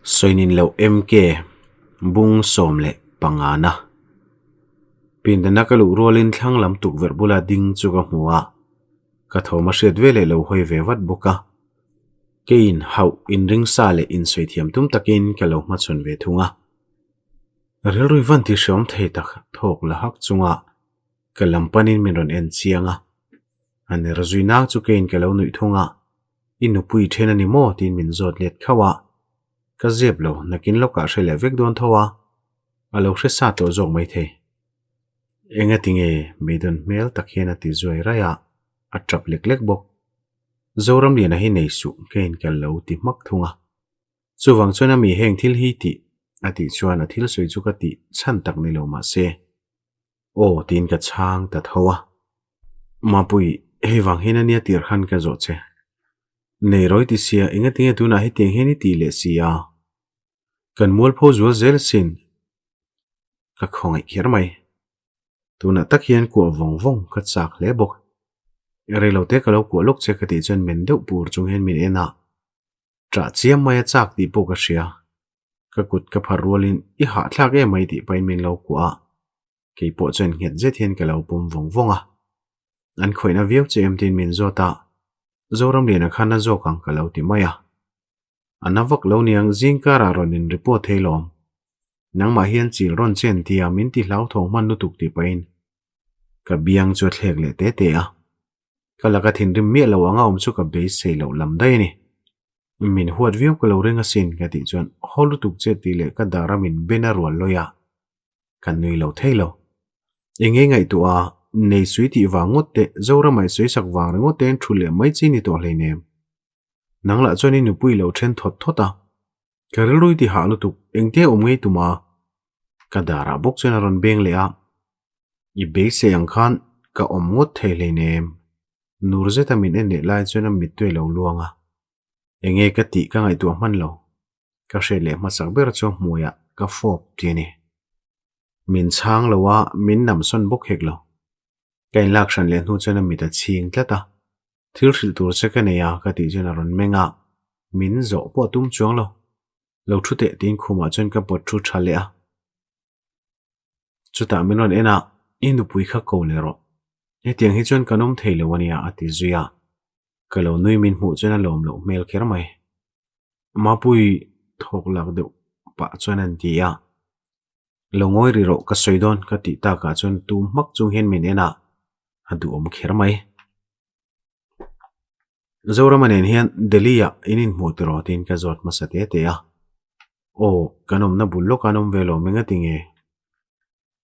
Sawinin loh MK bung 15 na. Pindana ka luh rualin thlang lam tukverh bula ding chu ka hmu a, ka thawm a hriat veleh lo hawi ve vat bawk a. Keiin hauh inringsa leh insawi thiam tum takin ka lo hmachhawn ve thung a. Rilru van ti hreawm thei tak thawk la hak chunga ka lam panin min rawn en chiang a. A ner zui nak chu keiin ka lo nuih thung a, I nupui then a ni maw? tiin min zawt let khauh a. Ka zep lo, nakin lawkah hre leh vek dawn tho a, a lo hre sa tawh zawk maithei. Engati nge beidawn hmel tak hian a ti zuai raih a, a tap lek lek bawk. Zoramliana hi nei suh keiin ka lo ti hmak thung a. Chuvang chuan a mi heng thil hi tih a tih chuan a thil sawi chu ka tih chhan tak ni lo mah se, aw tiin ka chhang ta tho a. Mapui, hei vang hian a nia tir khan ka zawh che. Nei rawi ti sia, engatinge tunah hetiang hian i tih leh si a? Kan mualpho zual zel asin. Ka khawngaih kher mai. Tunah tak hian kuah vawng vawng ka chak hle bawk. Reilote ka lo kuah lawk che ka tih chuan men deuh pur chung hian min en a. Ṭah chiam mai a chak tih pawh ka hria. Ka kut ka phar rualin i hahthlak em mai tih pahin min lo kuah a, kei pawh chuan nghet zet hian ka lo pawm vawng vawng a. An khawihna viau che em tiin min zawt a, Zoramliana khan a zawk ang ka lo ti mai a. A na vak lo niang zing karah rawn in report thei lawm. Nangmah hian chil rawn chen tia min ti hlauthawng hman lutuk tih pahin ka biang chu a thlek leh te te a. Ka laka thinrim miah lo anga awm chu ka beisei loh lam daih a ni. Min huat viau ka lo ring asin ka tih chuan haw lutuk che tih leh ka dar a min ben a rual lawi a, ka nui lo thei lo. Eng nge ngaihtuah a, nei sui tih vang ngawt teh, Zoramah i sawi sak vang ringawt te'n thu leh mai chi ni tawh hleinem. Nang lah chuan i nupui lo then thawt thawt a, ka rilru i ti hah lutuk, engtia awm ngei tum a? Ka darah bawk chuan a rawn beng leh a, I beisei ang khan ka awm ngawt thei hleinem. Nur zeta min en leh lai chuan a mittui a lo luang a, enge ka tih ka ngaihtuah hman lo, ka hriat leh hmasak ber chu hmuiah ka fawp ti a ni. Min chhang lo a, min namsawn bawk hek lo. Ka inlak hran leh hnu chuan a mit a chhing tlat a, Thil hrilh tur che ka nei a ka tih chuan a rawn meng a, min zawh pawh a tum chuang lo. Lo thu teh tiin khumah chuan ka pawt thu tha leh a. Chutah min rawn en a, I nupui kha ko leh rawh. Hetiang hi chuan kan awm thei lo a nia a ti zui a. Ka lo nui min hmuh chuan a lawm loh hmel kher mai. Mapui thawk lak deuh pah chuan an ti a. Lo ngawi ri rawh ka sawi dawn ka tih takah chuan tum hmak chung hian min en a, a duhawm kher mai. Zorama nen hian Delhi ah in inhmuh tiraw tiin ka zawt hmasa te te a. Aw, kan awmna bul lawk an awm ve lo meng a ti nge?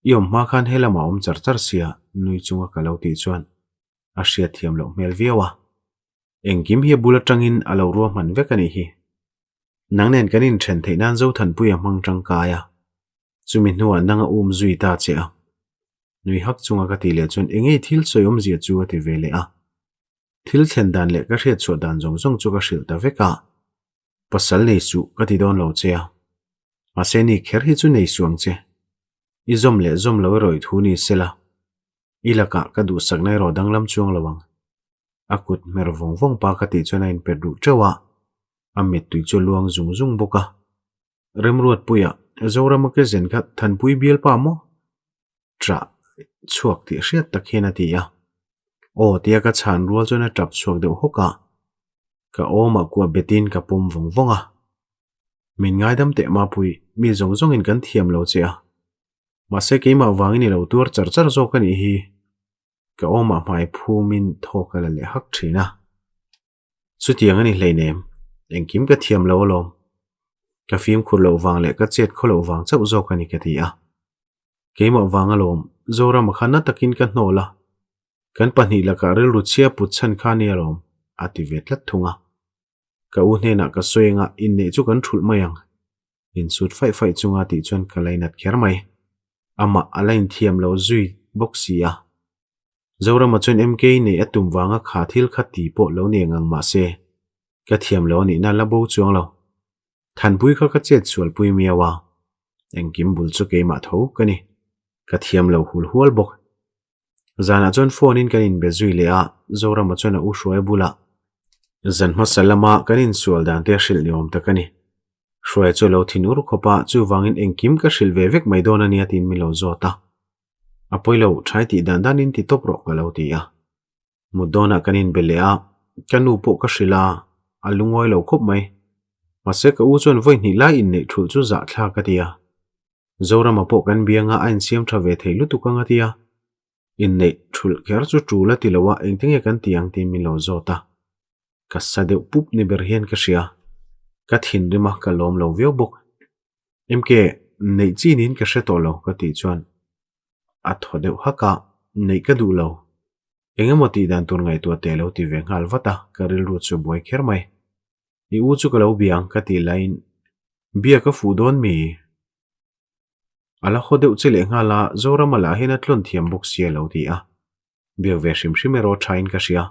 I awm hma khan he lamah awm char char sia nui chunga ka lo tih chuan a hriat thiam loh hmel viau a. Engkim hi a bul atangin a lo ruahman vek a nih hi. Nang nen kan inthen theih nan Zothanpuia hmang tangkai a, chumi hnuah nang a um zui ta che a. Nui hak chunga ka tih leh chuan engei thil sawi awmzia chu a ti ve leh a. Thil thlen dan leh ka hriat chhuah dan zawng zawng chu ka hrilh ta vek a. Pasal nei suh ka ti dawn lo che a. Mahse ni kher hi chu nei suh ang che. I zawm leh zawm lo erawh i thu ni sela. I lakah ka duhsakna erawh danglam chuang lo ang. A kut hmer vawng vawng pa ka tih chuan a inpet ruh teuh a, a mittui chu a luang zung zung bawk a. Remruatpuia, Zorama ke zen kha Thanpui bialpa maw? Ṭah chhuak tih hriat tak hian a ti a. Aw tia ka chhan rual chuan a ṭap chhuak deuh hawk a, ka awmah kuah betin ka pawm vawng vawng a. Min ngaidam teh Mapui, mi zawng zawngin kan thiam lo che a. Mahse keimah vangin i lo tuar char char zawk a nih hi. Ka awmah hmai phumin thawk a la leh hak thin a. Chutiang a ni hleinem, engkim ka thiam lo alawm. Ka fimkhur loh vang leh ka chet khaw loh vang chauh zawk a ni ka ti a. Keimah vang alawm, Zorama kha na takin ka hnawl a. Kan pahnih lakah rilru chhia put chhan kha a ni alawm, a ti ve tlat thung a. Ka u hnenah ka sawi anga inneih chu kan thulh mai ang. Insut faih faih chunga tih chuan ka lainat kher mai. Amah a la inthiam lo zui bawk si a. Zorama chuan MK neih a tum vanga kha thil kha ti pawh lo ni engang mah se, ka thiam lo a nihna la bo chuang lo. Thanpui kha ka chet sualpui miau a, engkim bul chu keimah tho ka ni. Ka thiam lo hul hual bawk. Zanah chuan phone in kan inbe zui leh a, Zorama chuan a u hruai bulah zan hmasa lama kan insual dan te a hrilh ni awm tak a ni. Hruaia chu a lo thin ur khawp a, chuvangin engkim ka hrilh ve vek mai dawn a nia tiin min lo zawt a. A pawi lo, thai tih dan danin ti tawp rawh ka lo ti a. Mut dawnah kan inbe leh a, ka nu pawh ka hrilh a, a lungawi lo khawp mai. Mahse ka u chuan vawi hnih lai inneih thulh chu zahthlak a ti a. Zorama pawh kan bianga a insiam tha ve thei lutuk ang a ti a. Inneih thulh kher chu tul a ti lo a, engtinge kan ti ang tiin min lo zawt a. Ka sa deuh pup ni ber hian ka hria. Ka thinrim a, ka lawm lo viau bawk. MK, neih chi niin ka hre tawh lo ka tih chuan a thaw deuh hak a, neih ka duh lo. Eng emaw tih dan tur ngaihtuah teh lo ti ve nghal vat a, ka rilru chu buai kher mai. I u chu ka lo bia ang ka tih laiin bia ka fuh dawn mi? A la haw deuh che leh nghal a, Zorama lah hian a tlawn thiam bawk si a lo ti a. Biak ve hrim hrim erawh thain ka hria.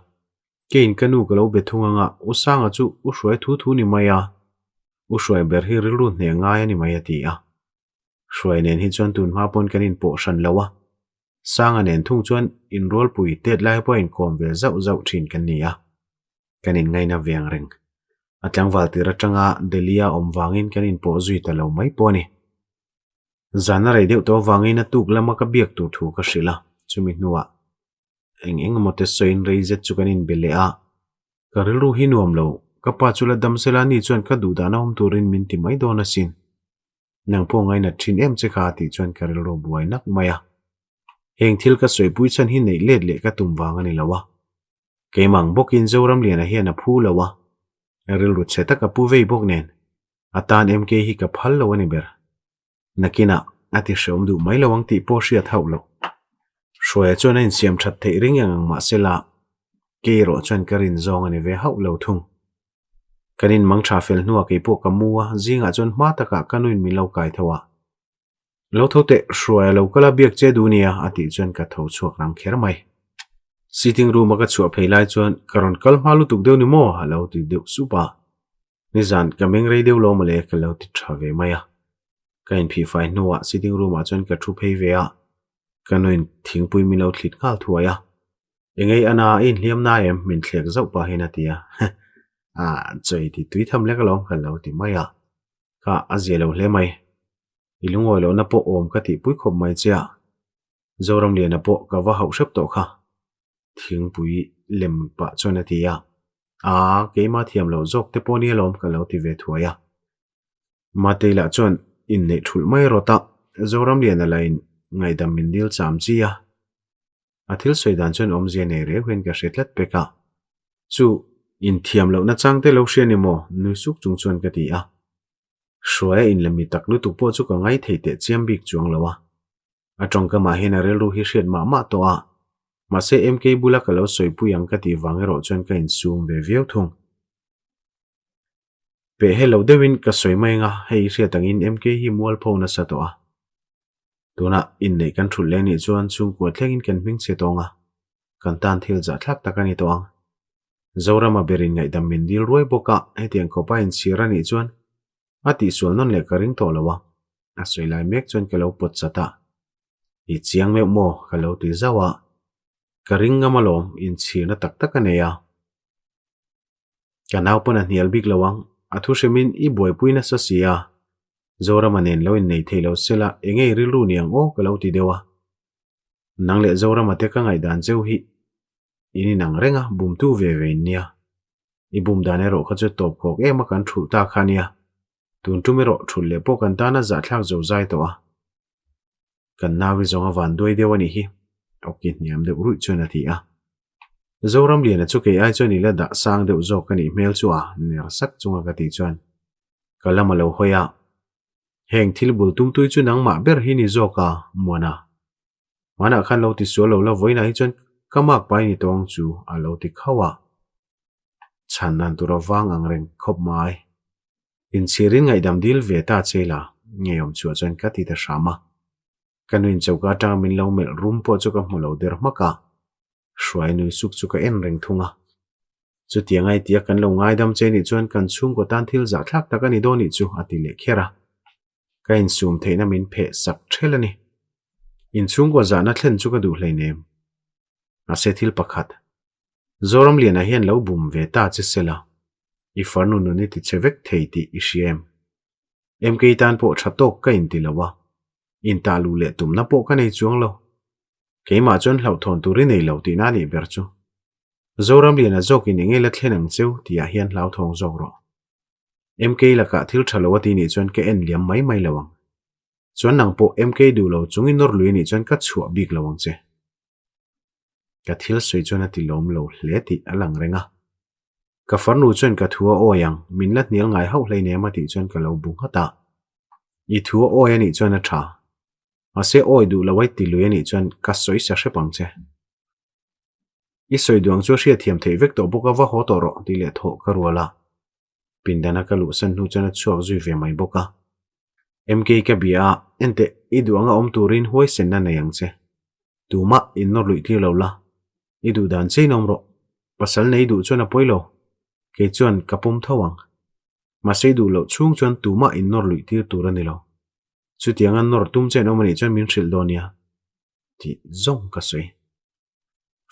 Keiin ka nu ka lo be thung anga U Sanga chu U Hruai thu thu ni mai a, U Hruai ber hi rilru hneh ngai a ni mai a ti a. Hruai nen hi chuan tun hma pawn kan inpawh hran lo a, Sanga nen thung chuan inrualpui tet lai pawh a inkawm ve zauh zauh thin kan ni a. Kan inngaina ve ang reng. A tlangval tir atanga Delhi-a awm vangin kan inpawh zui ta lo mai pawh a ni. Zan a rei deuh tawh avangin a tuk lama ka biak tur thu ka hrilh a, chumi hnuah eng eng emaw te sawiin rei zet chu kan inbe leh a. Ka rilru hi nuam lo, ka pa chu la dam sela ni chuan ka duh dahna awm turin min ti mai dawn asin. Nang pawh ngainat thin em che kha tih chuan ka rilru buai nak mai a. Heng thil ka sawipui chhan hi neih let leh ka tum vang a ni lo a. Keimah ang bawkin Zoramliana hian a phu lo a, rilru chhe tak a pu vei bawk nen a tan MK hi ka phal lo a ni ber. Nakinah a ti hreawm duh mai lo ang tih pawh hriat hauh loh. Hruaia chuan a insiam that theih ring eng ang mahse la, kei erawh chuan ka rin zawng a ni ve hauh lo thung. Kan inmang tha fel hnuah kei pawh ka mu a, zingah chuan hma takah ka nuin min lo kai tho a. Lo tho teh, Hruaia lo kal a biak che duh nia a tih chuan ka tho chhuak rang kher mai. Sitting room a ka chhuah phei lai chuan ka rawn kal hma lutuk deuh ni maw a lo ti deuh sup a. Nizan ka meng rei deuh lo mawle ka lo ti tha ve mai a. Ka inphih fai hnuah sitting room ah chuan ka thu phei ve a, ka nuin thingpui min lo thlit nghal thuai a. Engei ana i inhliam na em? min thlek zauh pah hian a ti a. Ah, chawi ti tui tham lek alawm ka lo ti mai a. Ka a zia lo hle mai. I lungawi lohna pawh awm ka tihpui khawp mai che a. Zoramliana pawh ka va hauh hrep tawh kha. Thingpui lem pah chuan a ti a, Aa, keimah thiam loh zawk te pawh nia lawm ka lo ti ve thuai a. Matei lah chuan inneih thulh mai rawt a, Zoramliana lain ngaihdam min dil cham chi a. A thil sawi dan chuan awmzia nei reu hian ka hre tlat pek a. Chu, inthiam lohna chang te lo hria ni maw? nui suk chung chuan ka ti a. Hruaia inlami tak lutuk pawh chu ka ngai thei teh chiam bik chuang lo a. A tawngkamah hian a rilru hi hriat mah mah tawh a, mahse MK bula ka lo sawipui ang ka tih vang erawh chuan ka insum ve viau thung. Peh he lo deuhin ka sawi mai anga hei i hriat angin MK hi mualpho nasa tawh a. Tunah inneih kan thulh leh nih chuan chhungkua thlengin kan hming chhe tawng a, kan tan thil zahthlak tak a ni tawh ang. Zorama berin ngaihdam min dil ruai bawk a, hetiang khawpa inchhir a nih chuan a tihsual nawn leh ka ring tawh lo a. A sawi lai mek chuan ka lo pawt chat a, I chiang meuh maw? ka lo ti zauh a, ka ring ngam alawm, inchhirna tak tak a nei a. Ka nau pawn a hnial bik lo ang, a thu hrimin i buaipui nasa si a, Zorama nen lo innei thei lo sela enge i rilru ni ang aw ka lo ti deuh a. Nang leh Zorama te ka ngaihdan cheu hi in inang reng a, bumtu ve ve in nia. I bum dan erawh kha chu tawp khawk em a kan thulh ta kha nia. Tun tum erawh thulh leh pawh kan tana zahthlak zo zai tawh a. Kan nau hi zawng a van duai deuh a nih hi, awki hniam deuh ruih chuan a ti a. Zoramliana chu kei ai chuan i la dah sang deuh zawk ka nih hmel chu a, ner sak chunga ka tih chuan ka lam a lo hawi a. Heng thil bul tum tui chu nangmah ber hi ni zawk a, Muana. Hmanah khan lo ti sual lo la vawiinah hi chuan ka mak pai ni tawng chu a lo ti khauh a. Chhan nan tur a vang ang reng khawp mai. Inchhirin ngaihdam dil ve ta che la, ngeiawm chhuah chuan ka ti ta hram a. Ka nuin choka atanga min lo melh rum pawh chu ka hmu lo der hmak a, hruai nui suk chu ka en reng thung a. Chutiang ai tia kan lo ngaidam che nih chuan kan chhungkaw tan thil zahthlak tak a ni dawn nih chu a ti leh kher a. Ka insum theihna min pheh sak ṭhel a ni. Inchhungkaw zahna thlen chu ka duh hleinem. Mahse thil pakhat. Zoramliana hian lo bum ve ta che sela, i farnu nun i ti che vek thei tih i hria em? MK tan pawh tha tawk ka inti lo a, intah luh leh tumna pawh ka nei chuang lo. Keimah chuan hlauhthawn tur i nei lo tihna a nih ber chu. Zoramliana zawkin eng nge la thlen ang cheu tihah hian hlauthawng zawk rawh. MK lakah thil tha lo a ti nih chuan ka en liam mai mai lo ang. Chuan nang pawh MK duh lo chung i nawr lui nih chuan ka chhuah bik lo ang che. Ka thil sawi chuan a ti lawm lo hle tih a lang reng a. Ka farnu chuan ka thu a awi ang, min la hnial ngai hauh hleinem a tih chuan ka lo bu nghat a. I thu a awi a nih chuan a tha. Mahse awi duh lo ai ti lui a nih chuan ka sawi sa hrep ang che. I sawi duang chu a hriatthiam theih vek tawh bawk a va haw tawh rawh tih leh thawh ka rual a. Pindana ka luhsan hnu chuan a chhuak zui ve mai bawk a. MK ka bia a, enteh i duh anga awm turin huaisenna nei ang che. Tumah in nawr luih tir lo la, i duh dan chein awm rawh. Pasal nei duh chuan a pawi lo, kei chuan ka pawm tho ang. Mahse i duh loh chhung chuan tumah in nawr luih tir tur a ni lo. Chutianga nawr tum chen awm a nih chuan min hrilh dawn nia. Tih zawng ka sawi.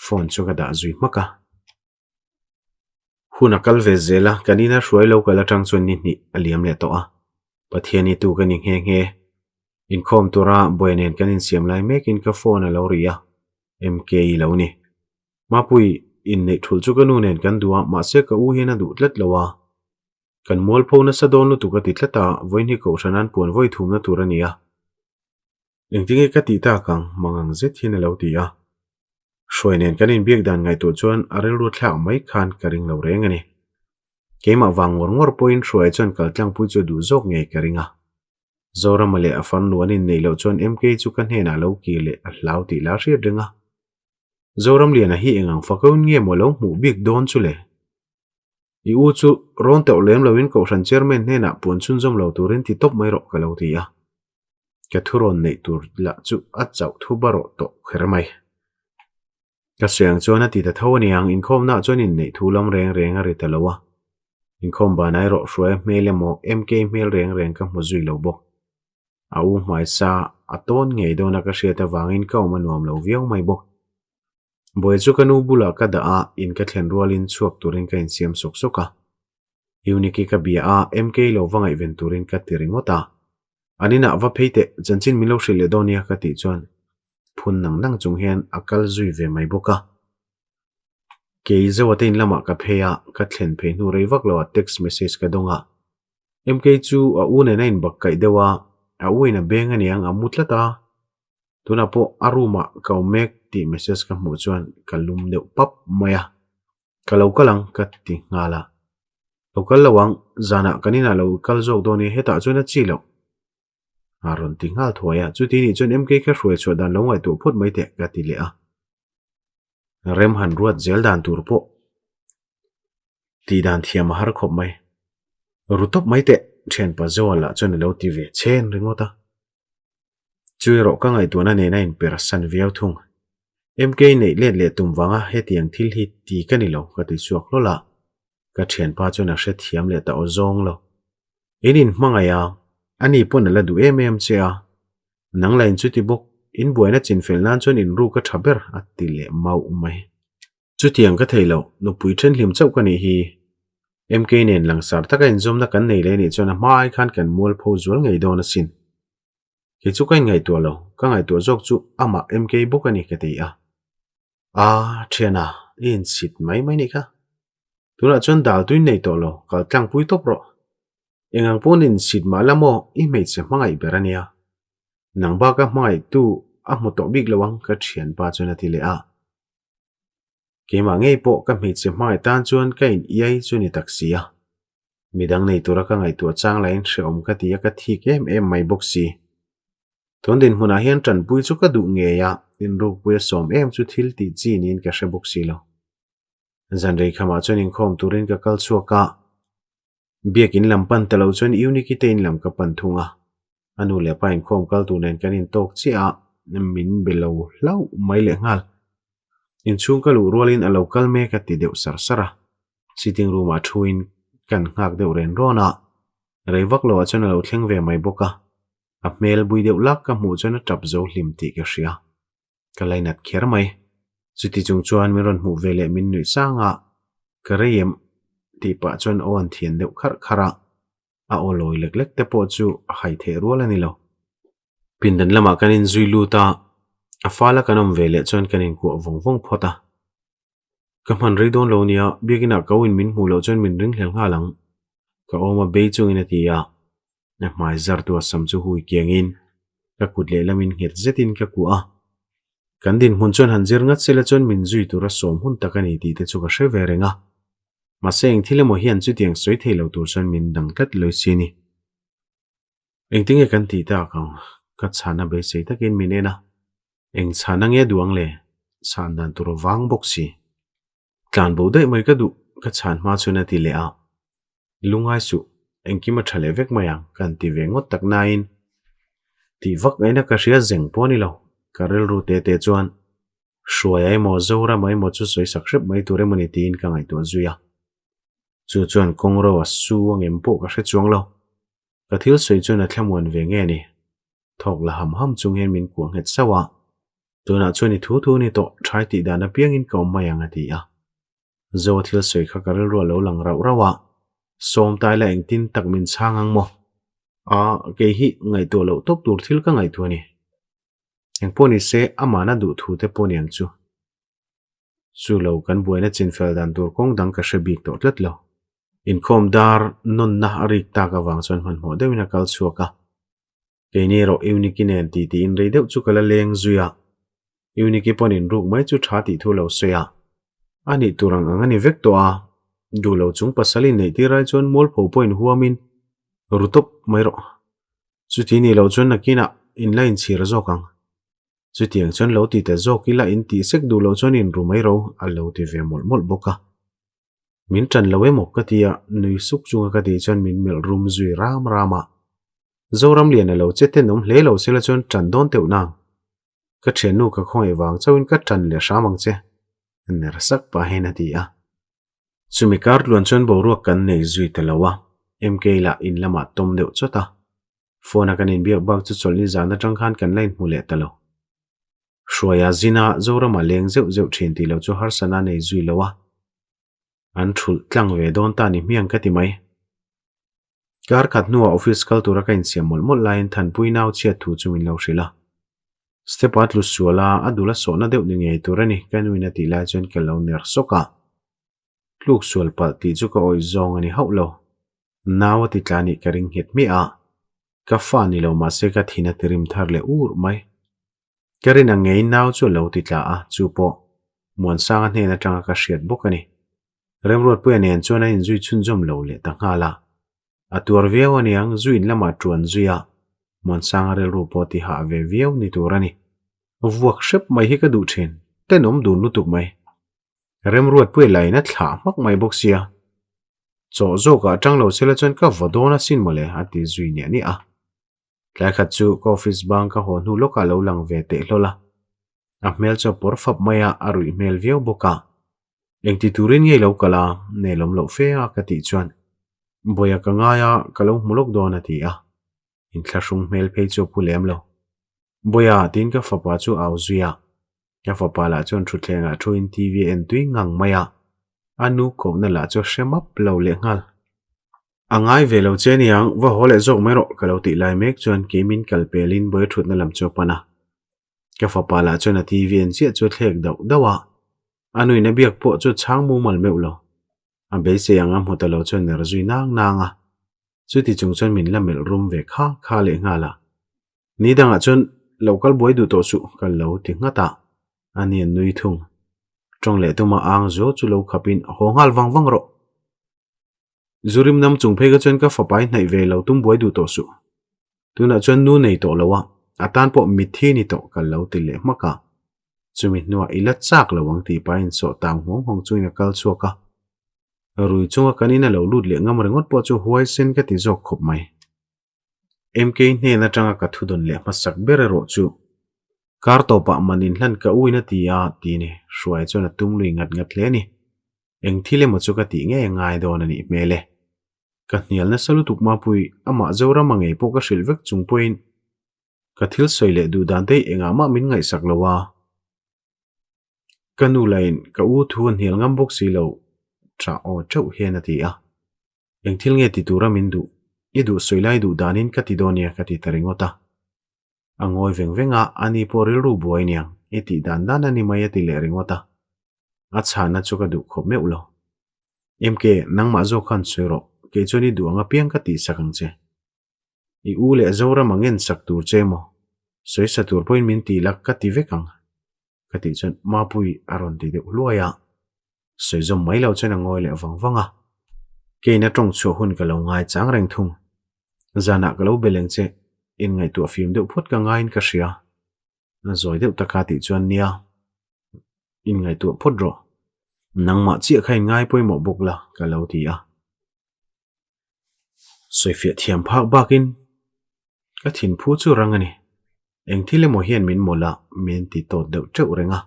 Phone chu ka dah zui hmak a. Hun a kal ve zel a, kan ina hruai lo kal atang chuan ni hnih a liam leh tawh a. Pathian i tu ka ni nghe nghe. Inkhawm tura buai nen kan insiam lai mekin ka phone a lo ri a, MK i lo ni. Mapui, inneih thulh chu ka nu nen kan duh a, mahse ka u hian a duh tlat lo a. Kan mualpho nasa dawn lutuk a ti tlat a, vawiin hi kohhran an puan vawi thumna tur a ni a. Engtinge ka tih tak ang? Mangang zet hian a lo ti a. Hruai nen kan inbiak dan ngaihtuah chuan a rilru thlak mai khan ka ring lo reng a ni. Keimah vang ngawr ngawr pawhin Hruai chuan kaltlangpui chu a duh zawk ngei ka ring a. Zorama leh a farnu an inneih loh chuan MK chu ka hnenah lo kir leh a hlau tih la hriat reng a. Zoramliana hi eng ang fakawin nge maw lo hmuh bik dawn chu le? I u chu rawn teuh lem loin Kohhran Chairman hnenah puan chhunzawm lo turin ti tawp mai rawh ka lo ti a. Ka thurawn neih tur lah chu a chauh thu barawh tawh kher mai. Ka sawi ang chuan a ti ta tho a niang, inkhawmnaah chuan inneih thu lam reng reng a ri ta lo a. Inkhawm banah erawh Hruaia hmel emaw MK hmel reng reng ka hmu zui lo bawk. A u hmaisa a tawn ngei dawna ka hriat avangin ka awm a nuam lo viau mai bawk. Buai chu ka nu bulah ka dah a, in ka thlen rualin chhuak turin ka insiam sawk sawk a. Eunike ka bia a, MK lo va ngaihven turin ka ti ringawt a. An inah va phei teh, chanchin min lo hrilh leh dawn nia ka tih chuan phun nang nang chung hian a kal zui ve mai bawk a. Kei Zoa te in lamah ka phei a, ka thlen phei hnu rei vak loah text message ka dawng a. MK chu a u nen a inbak kaih deuh a, a u in a beng aniang a mu tlat a. Tunah pawh a room ah ka awm mek tih message ka hmuh chuan ka lum deuh pap mai a. Ka lo kal ang ka ti nghal a. Lo kal lo ang, zanah kan inah lo kal zawk dawn i hetah chuan a chi loh. A rawn ti nghal thuai a, chuti nih chuan MK kha hruai chhuah dan lo ngaihtuah phawt mai teh ka ti leh a. Rem han ruat zel dan tur pawh tih dan thiam a har khawp mai. Ru tawp mai teh, thianpa Zoa lah chuan a lo ti ve chhen ringawt a. Chu erawh ka ngaihtuahna nena inpersan viau thung. MK neih let leh tum vanga hetiang thil hi ti ka ni lo ka ti chhuak hlawl a, ka thianpa chuan a hrethiam leh ta aw zawng lo. In inhmangaih a, ani pawn a la duh em em che a, nang la in chuti bawk, in buaina chinfel nan chuan inruk a tha ber a ti leh mauh mai. Chutiang ka thei lo, nupui thenhlim chauh ka nih hi. MK nen langsar taka inzawmna kan nei leh nih chuan a hma ai khan kan mualpho zual ngei dawn asin. Kei chu ka inngaihtuah lo, ka ngaihtuah zawk chu amah MK bawk a ni ka ti a. A, thiana, i insit mai mai nih kha. Tunah chuan dal tuin nei tawh lo, kal tlangpui tawp rawh. Eng ang pawn insit mah la maw, i hmeichhe hmangaih ber a nia. Nang baka hmangaihtu a hmu tawh bik lo ang ka thianpa chuan a ti leh a. Keimah ngei pawh ka hmeichhe hmangaih tan chuan ka in iai chu ni tak si a. Midang nei tura ka ngaihtuah chang lahin hrehawm ka ti a ka thik em em mai bawk si. Tun dinhmunah hian tanpui chu ka duh ngei a, inrukpui a sawm em chu thil tih chi niin ka hre bawk si lo. Zanrei khamah chuan inkhawm turin ka kal chhuak a. Biakin lam pan ta lo chuan Euniki te in lam ka pan thung a. A nu leh pa inkhawm kal tur nen kan intawk chiah a, min be lo hlauh mai leh nghal. Inchhung ka luh rualin a lo kal mek a ti deuh sar sar a. Sitting room ah thuin kan nghak deuh ren rawn a, rei vak loh ah chuan a lo thleng ve mai bawk a. A hmel bui deuh lak ka hmuh chuan a tap zo hlim tih ka hria. Ka lainat kher mai. Chuti chung chuan min rawn hmuh ve leh min nuih sang a, ka rei em tih pah chuan aw an thian deuh kharh kharh a. A aw lawi lek lek te pawh chu a hai theih rual a ni lo. Pindan lamah kan inzui lut a, a fala kan awm ve leh chuan kan inkuah vawng vawng phawt a. Ka hman rei dawn lo nia, biakinah ka uin min hmuh loh chuan min ring hlel nghal ang. Ka awm a bei chungin a ti a, a hmai zartu a sam chu hui kiangin ka kut lehlamin nghet zetin ka kuah a. Kan dinhmun chuan han zir ngat sela chuan min zui tura sawm hun tak a ni tih te chu ka hre ve reng a. Mahse eng thil emaw hian chutiang sawi thei lo tur chuan min dang tlat lawi si a ni. Engtinge kan tih tak ang? Ka chhana beisei takin min en a. Eng chhana nge duh ang le? Chhan dan tur vang bawk si. Tlan bo daih mai ka duh, ka chhan hma chuan a ti leh a. Lungai suh, engkim a tha leh vek mai ang, ka han ti ve ngawt tak nain tih vak ngaihna ka hria zeng pawh a ni lo. Ka rilru te te chuan Hruaia emaw Zorama emaw chu sawi sak hrep mai tur emaw ni tiin ka ngaihtuah zui a. Chu chuan kawng ro a su angem pawh ka hre chuang lo. Ka thil sawi chuan a thlamuan ve nge ni? Thawk la ham ham chung hian min kuah nghet sauh a, Tunah chuan i thu thu ni tawh, ṭhai tih dan apiangin ka awm mai ang a ti a. Zoa thil sawi kha ka rilru a lo lang rauh rauh a, Sawm tai la engtin tak min chhang ang maw? A, kei hi ngaihtuah loh tawp tur thil ka ngaihtuah a ni. Engpawh ni se, amahna duh thu te pawh ni ang chu. Chu lo kan buaina chinfel dan tur kawng dang ka hre bik tawh tlat lo. Inkhawm dar nawnna a rik tak avang chuan hmanhmawh deuhin a kal chhuak a. Keini erawh Euniki nen ti tiin rei deuh chu ka la leng zui a. Euniki pawn inruk mai chu tha tih thu lo sawi a. A nih tur ang ang a ni vek tawh a. Duh lo chung pasal inneih tir ai chuan mualpho pawh inhuamin ru tawp mai rawh. Chuti nih loh chuan nakinah in la inchhir zawk ang. Chutiang chuan lo ti ta zawk ila in tih sek duh loh chuan in ru mai ro a lo ti ve mawlh mawlh bawk a. Min ṭan lo emaw ka ti a, nui suk chunga ka tih chuan min melh rum zui ram ram a. Zoram lian a lo che tenawm hle lo sela chuan ṭan dawn teuh nang. Ka ṭhiannu ka khawngaih vang chauhin ka ṭan leh hram ang che, ner sak pahin a ti a. Chumi kar tluan chuan boruak kan nei zui ta lo a, MK lah in lamah tawm deuh chawt a. Phone a kan inbiak bak chu chawlhni zan atang khan kan la inhmu leh ta lo. Hruaia zina Zorama leng zeuh zeuh thin tih lo chu harsana nei zui lo a, an thulh tlang ve dawn ta ni hmiang ka ti mai. Kar khat hnuah office kal tura ka insiam mawlh mawlh laiin Thanpui nau chhiat thu chu min lo hrilh a. Step a tlu sual a, a dul a sawhna deuh ni ngei tur a ni, ka nuin a tih lai chuan ka lo ner sawk a. Tluk sual palh tih chu ka awih zawng a ni hauh lo. Nau a ti tla nih ka ring nghet hmiah a, ka fa ni lo mahse ka thin a ti rim thar leh ur mai. Ka rin ang ngeiin nau chu a lo ti tla a, chu pawh Muansanga hnen atanga ka hriat bawk a ni. Remruatpuia nen chuan an inzui chhunzawm lo leh ta nghal a. A tuar viau aniang zuin lamah tuan zui a, Muansanga rilru pawh ti hah ve viau ni tur a ni. Vuak hrep mai hi ka duh thin, tenawm dun lutuk mai. Remruatpuia lain a thlah hmak mai bawk sia. Chawh zawkah atang lo sela chuan ka vaw dawn asin mawle a ti zui niah niah a. Tlai khat chu ka office bang ka haw hnu lawkah lo lang ve teh hlawl a. A hmel chu a pawr fap mai a, a ruih hmel viau bawk a. Engti turin ngei lo kal a, nelawm loh fe a ka tih chuan Bawia ka ngai a, ka lo hmu lawk dawn a ti a. Inthlahrung hmel phei chu a pu lem lo. Bawia tiin ka fapa chu a au zui a. Ka fapa lah chuan thutthlengah thuin TV a en tui ngang mai a, a nu kohna lah chu a hre map lo lehnghal. A ngai ve lo che aniang, va haw leh zawk mai rawh ka lo tih lai mek chuan keimin kal pelin Bawia thutna lam chu a pan a. Ka fapa lah chuan a TV en chiah chu a thlek dauh dauh a, a nuin a biak pawh chu chhang mumal meuh lo. A beisei ang a hmu ta lo chuan ner zui nang nang a, chuti chung chuan min la melh rum ve kha kha lehnghal a. Ni dangah chuan lo kal buai duh tawh suh ka lo ti nghat a, a ni an nui thung. Tawng leh tuma ang zo chu lo khapin haw nghal vang vang rawh. Zurim nam chung phei kha chuan ka fapai hnaih ve lo tum buai duh tawh suh. Tunah chuan nu nei tawh lo a, a tan pawh mitthi ni tawh ka lo ti leh hmak a. Chumi hnuah i la chak lo ang tih pahin sawh tang huang huang chungin a kal chhuak a. Rui chunga kan in a lo lut leh ngam ringawt pawh chu huaisen ka ti zawk khawp mai. MK hnen atanga ka thudawn leh hmasak ber erawh chu kar tawpah man inhlan ka uin a ti a ti ni Hruai chuan a tum lui ngat ngat hle a ni. Eng thil emaw chu ka tih ngei a ngai dawn a nih hmel e. Ka hnial nasa lutuk Mapui, amah Zorama ngei pawh ka hrilh vek chung pawhin ka thil sawi leh duh dan te hi engah mah min ngaihsak lo a. Ka nu lahin ka u thu a hnial ngam bawk si lo, ṭah aw ṭeuh hian a ti a. Eng thil nge ti tura min duh? I duh sawi lai duh danin ka ti dawn nia ka ti ta ringawt a. A ngawi veng veng a, ani pawh rilru buai niang, i tih dan dan a ni mai a ti leh ringawt a. A chhanna chu ka duh khawp meuh lo. MK, nangmah zawk khan sawi rawh, kei chuan i duh ang apiang ka tihsak ang che. I u leh Zoram ang ensak tur che maw? Sawisa tur pawhin min tih la ka ti vek ang. Ka tih chuan Mapui a rawn ti deuh hluai a. Sawi zawm mai lo chuan a ngawi leh vang vang a. Keina tawng chhuah hun ka lo ngai chang reng thung. Zanah ka lo be leng che, inngaihtuah fim deuh phawt ka ngaiin ka hria. A zawi deuh taka tih chuan nia, inngaihtuah phawt rawh. Nangmah chiah kha inngai pawimawh bawk la ka lo ti a. Sawifiah thiam phak bakin ka thinphu chu rang a ni. Eng thil emaw hian min mawlh a, min ti tawt deuh teuh reng a.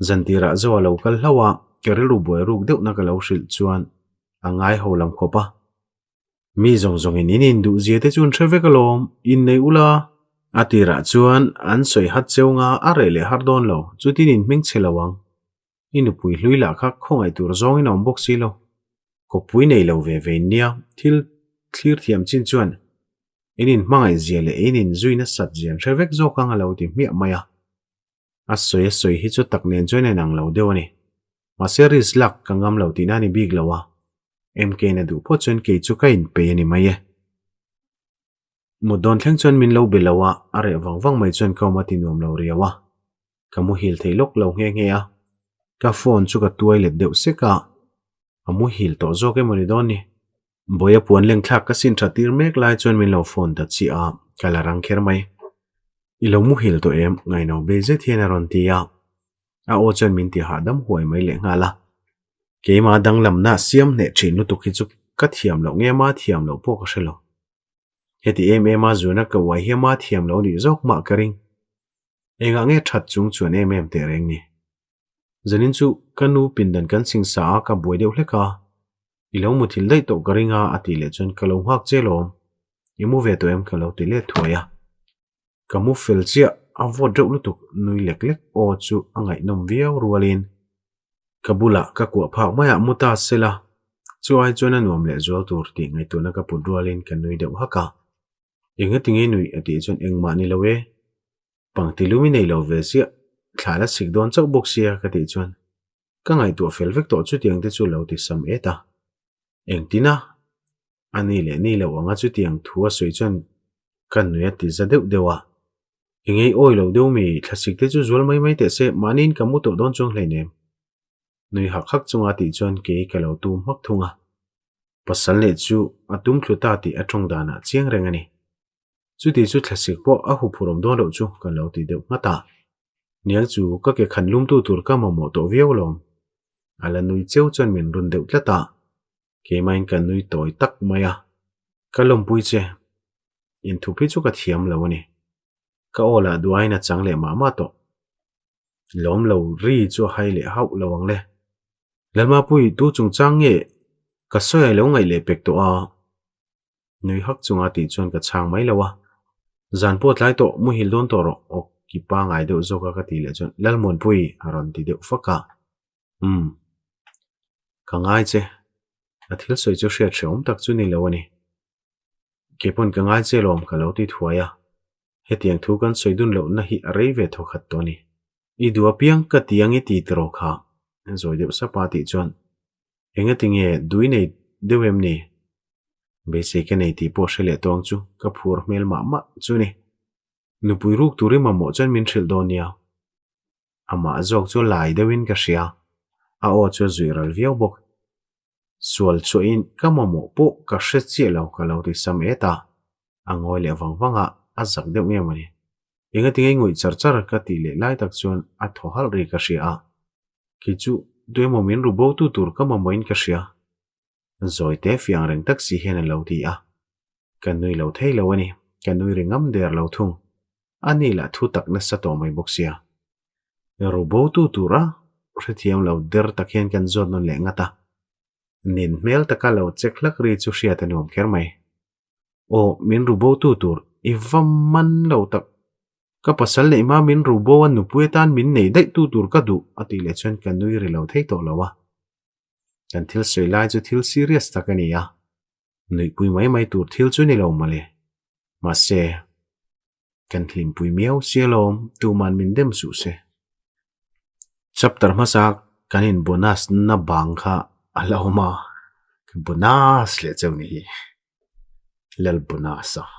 Zantirah zo a lo kal hlauh a, ka rilru buai ruk deuhna ka lo hrilh chuan a ngai ho lam khawp a. Mi zawng zawngin in induh zia te chu an hre vek alawm, innei ula. A tirah chuan an sawi hat cheu nga a reh leh har dawn lo, chutin in hming chhe lo ang. I nupui hlui lah kha khawngaih tur zawngin a awm bawk si lo. Kawppui nei lo ve ve in nia, thil thlir thiam chin chuan in inhmangaih zia leh in inzui nasat zia an hre vek zawk ang a lo ti hmiah mai a. A sawi a sawi hi chu tak nen chuan a inang lo deuh a ni. Mahse risk lak ka ngam lo tihna a ni bik lo a, MK in a duh phawt chuan kei chu ka inpeih a ni mai e. Mut dawn thleng chuan min lo be lo a, a reh vang vang mai chuan ka awm a ti nuam lo riau a. Ka muhil thei lawk lo nghe nghe a, ka phone chu ka tuai let deuh sek a, a muhil tawh zawk emaw ni dawn ni. Bawiha puan leng thlak ka sin tha tir mek lai chuan min lo phone ta chiah a, ka la rang kher mai. I lo muhil tawh em? Ngaino bei zet hian a rawn ti a, a aw chuan min ti hahdam huai mai leh nghal a. Keimah danglamna siam hneh thin lutuk hi chu ka thiam loh nge ma thiam loh pawh ka hre lo. Heti em em a zuna ka uai hi ma thiam lo nih zawk mah ka ring. Engah nge that chung chuan em em teh reng ni? Zanin chu ka nu pindan kan chhing sa a ka buai deuh hlek a, i lo muthilh daih tawh ka ring a a tih leh chuan ka lo nghak che lawm, i mu ve tawh em ka lo ti let thuai a. Ka mu fel chiah a vawt reuh lutuk nui lek lek aw chu a ngaihnawm viau rualin ka bulah ka kuah phak maiah mu ta sela chu ai chuan a nuam leh zual tur tih ngaihtuahna ka put rualin ka nui deuh hak a. Engatinge nuih a tih chuan engmah ni lo e. Pangti lum i nei lo ve chiah, thla la chhik dawn chauh bawk sia ka tih chuan ka ngaihtuah fel vek tawh chutiang te chu lo ti sam et a. Engtin a? A ni leh ni loh anga chutiang thu a sawi chuan ka nui a ti za deuh deuh a. Engei awi lo deuh mi thlasik te chu zual mai mai teh se mahniin ka mu tawh dawn chuang hleinem. Nui hak hak chunga tih chuan kei ka lo tum hmak thung a. Pasal leh chu a tum thlu ta tih a tawng danah chiang reng a ni. Chuti chu thlasik pawh a huphurhawm dawn loh chu ka lo ti deuh nghat a. Niang chu ka ke khan lumtu tur ka mamawh tawh viau alawm. A la nui cheu chuan min run deuh tlat a. Keimahin ka nui tawi tak mai a. Ka lawmpui che. Inthup hi chu ka thiam lo a ni. Ka aw lah duaiin a chang leh mah mah tawh. Lawm lo ri chu a hai leh hauh lo ang le. Lalmapui tu chungchang nge ka sawi a lo ngaih leh pek tawh a. Nui hak chunga tih chuan ka chhang mai lo a, Zan pawh tlai tawh, muhil dawn tawh rawh, awk ki pangai deuh zawk a ka tih leh chuan Lalmuanpui a rawn ti deuh fak a. Umm. Ka ngai che. A thil sawi chu hriat hrehawm tak chu ni lo a ni. Keipawn ka ngai che lawm ka lo ti thuai a, hetiang thu kan sawi dun lohna hi a rei ve thawkhat tawh a ni. I duh apiang ka ti ang i ti tiraw kha? Zawi deuh sapa tih chuan Engatinge dui nei deuh em ni? Beisei ka nei tih pawh hre leh tawng chu ka phur hmel mah mah chu ni. Nupui ruk tur i mamawh chuan min hrilh dawn nia. Amah zawk chu lai deuhin ka hria, a aw chu a zuih ral viau bawk. Sual chhuahin ka mamawh pawh ka hre chiah lo ka lo ti sam et a, a ngawi leh vang vang a, a zak deuh nge mawni. Engatinge i ngawih char char ka tih leh lai tak chuan a thaw halh ri ka hria a, Kei chu tuemaw min ru bo tu tur ka mamawhin ka hria. Zawi te fiang reng tak si hian a lo ti a. Ka nui lo thei lo a ni, ka nui ri ngam der lo thung. A ni lah thu tak nasa tawh mai bawk sia. Ru bo tu tura hrethiam lo der tak hian kan zawt nawn leh ngat a. Nin hmel taka lo chek hlak ri chu hriat a nuam kher mai. Aw, min ru bo tu tur i va man lo tak. Ka pasal neih hma min ru bo a nupui atan min nei daih tu tur ka duh a tih leh chuan ka nui ri lo thei tawh lo a. Kan thil sawi lai chu thil serious tak a ni a. Nuihpui mai mai tur thil chu ni lo mawle. Mahse, kan hlimpui miau si alawm, tuman min dem suh se. Chapter hmasa kan in bonus na bang kha a la awm a, ka bonus leh cheu ni hi. Lal bonus a.